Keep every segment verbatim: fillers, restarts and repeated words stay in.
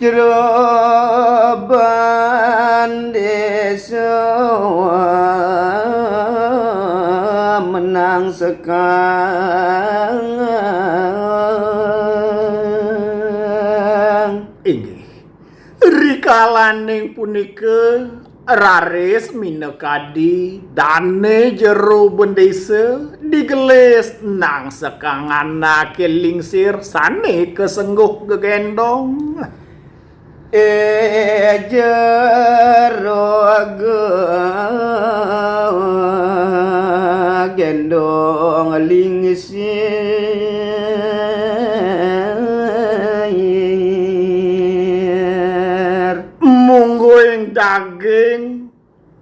Jero bendesa menang sekang. Inggih. Rikalaning punika raris minakadi dane jero bendesa digelis nang sekang anake lingsir sane kasengguh gegendong. Eh, jero gegendong lingsir. Mungguing daging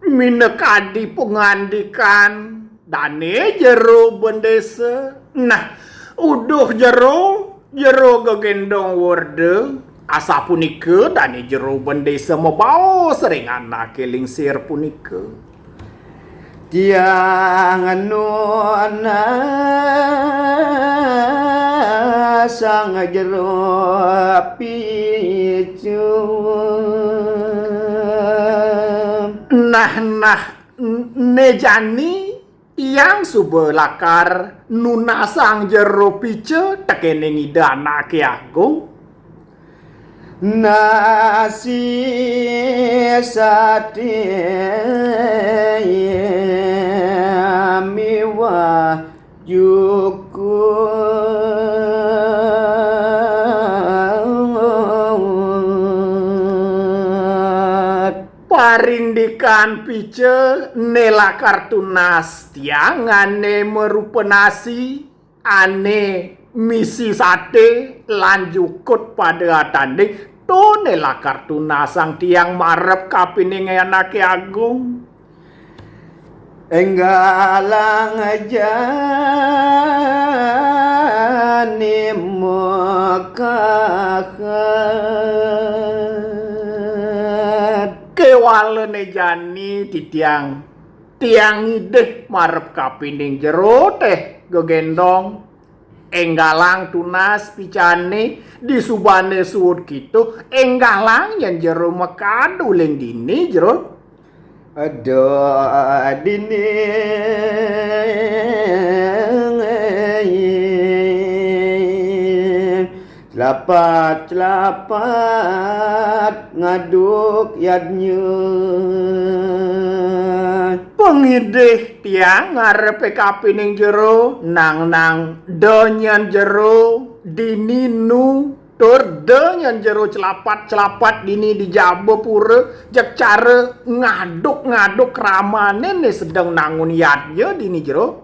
minakadi pangandikan dane jero bendesa. Nah, uduh jero, jero gegendong werda, asapunika dane jero bendesa mabaos ring anake lingsir punika. Tiang nunasang jero picu. Nah, nah, n-, ne jani tiang suba lakar nunasang jero pica tekening Ida Anake Agung. Nasi sate miwah jukut. Parindikan pica ne lakar tunas tiang ane marupa nasi, ane misi sate lan jukut pada atanding, to ne lakar tunasang tiang marep kapining Anake Agung. Enggalang jani makahat. Kewala ne jani titiang, tiang ngidih marep kapining jero teh gegendong. Enggalang tunas picane disubane suud kitu, enggalang yen jero mekad uling dini jero. Ada dini celapat-celapat ngaduk yadnya. Pangidih tiang ngarepe kapining jero, nang-nang da nyen jero dini nu, tur da nyen jero celapat-celapat dini di jaba pura, jeg cara ngaduk-ngaduk kramane ne sedeng nangun yadnya dini jero.